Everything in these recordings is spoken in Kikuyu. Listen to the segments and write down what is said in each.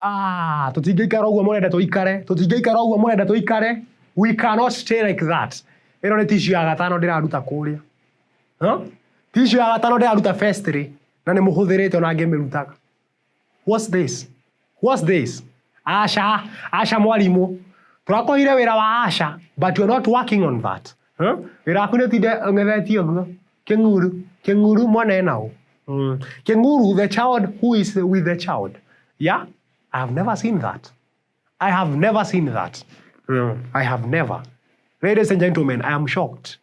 Ah, tũtingĩikara ũguo mũrenda tũikare, tũtingĩikara ũguo mũrenda tũikare. We cannot stay like that. Ĩno nĩ tissue ya gatano ndĩraruta kũrĩa. Huh? Tissue ya gatano ndĩraruta vestry na nĩ mũhũthĩrĩte ona ngĩmĩrutaga. What's this? What's this? Asha, Asha mwarimũ. Tũrakũheire wĩra wa Asha, but you're not working on that. Huh? Wĩra waku nĩ ũtinde ũng'ethetie ũguo. Kĩng'uru, kĩng'uru mwana ena ũ? Kĩng'uru, the child who is with the child. Yeah? I have never seen that. I have never seen that. I have never. Ladies and gentlemen, I am shocked.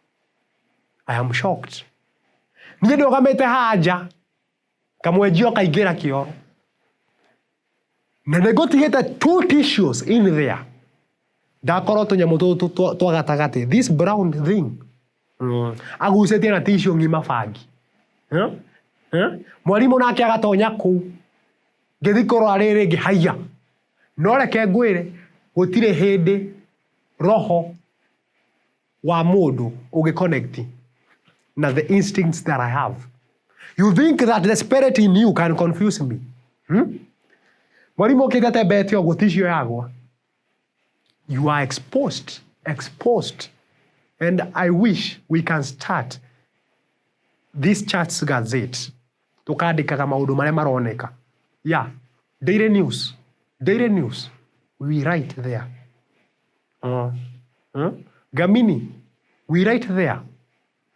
I am shocked. Niĩ ndũgamĩte haha nja, kamwenjio kaingĩra kĩoro. Na nĩ ngũtigĩte two tissues in there. Ndakorwo tũnyamũ tũtũ twa gatagatĩ, this brown thing. Agucĩtie na tissue ng'ima bangi. Huh? Huh? Mwarimũ nake agatonya kũu. Ngĩthiĩ kũrora rĩrĩ rĩngĩ haiya. No reke ngwĩre, gũtirĩ hĩndĩ roho wa mũndũ ũngĩ connect na the instincts that I have. You think that the spirit in you can confuse me? Hmm? Mwarimũ okĩte atembete ũguo tissue yagwa. You are exposed, exposed. And I wish we can start this church gazette. Tukandĩkaga maũndũ marĩa maroneka. Yeah, daily news, daily news. We write there. Gamini, we write there.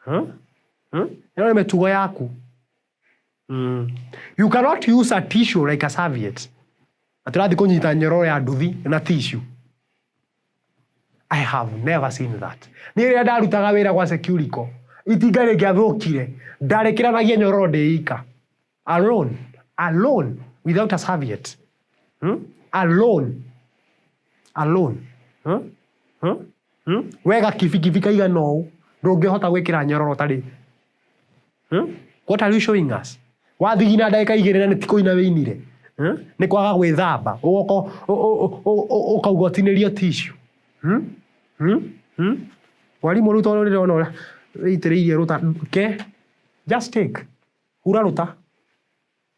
Huh? Huh? Ĩno nĩ mĩtugo yaku. You cannot use a tissue like a serviette. Atĩ ũrathiĩ kũnyita nyororo ya nduthi na tissue. I have never seen that. Niĩ rĩrĩa ndarutaga wĩra gwa Securico, itinga rĩngĩathũkire, ndarĩkĩranagia nyororo ndĩ ika. Alone, alone, without a serviette. Alone, alone. Hmm? Hmm? Hmm? Wega kibikibi kaigana ũũ, ndũngĩhota gwĩkĩra nyororo ũtarĩ. Hmm? What are you showing us? Wathigina ndagĩka igĩrĩ na nĩ ti kũina wĩinire. Hmm? Nĩ kwaga gwĩthamba. Ũgoka ũkauga ũtinĩrio tissue. Hmm? Hmm? Hmm? Mwarimũ rĩu tondũ ndĩrona ũrĩa wĩitĩrĩirie rũta ke just take. Hura rũta.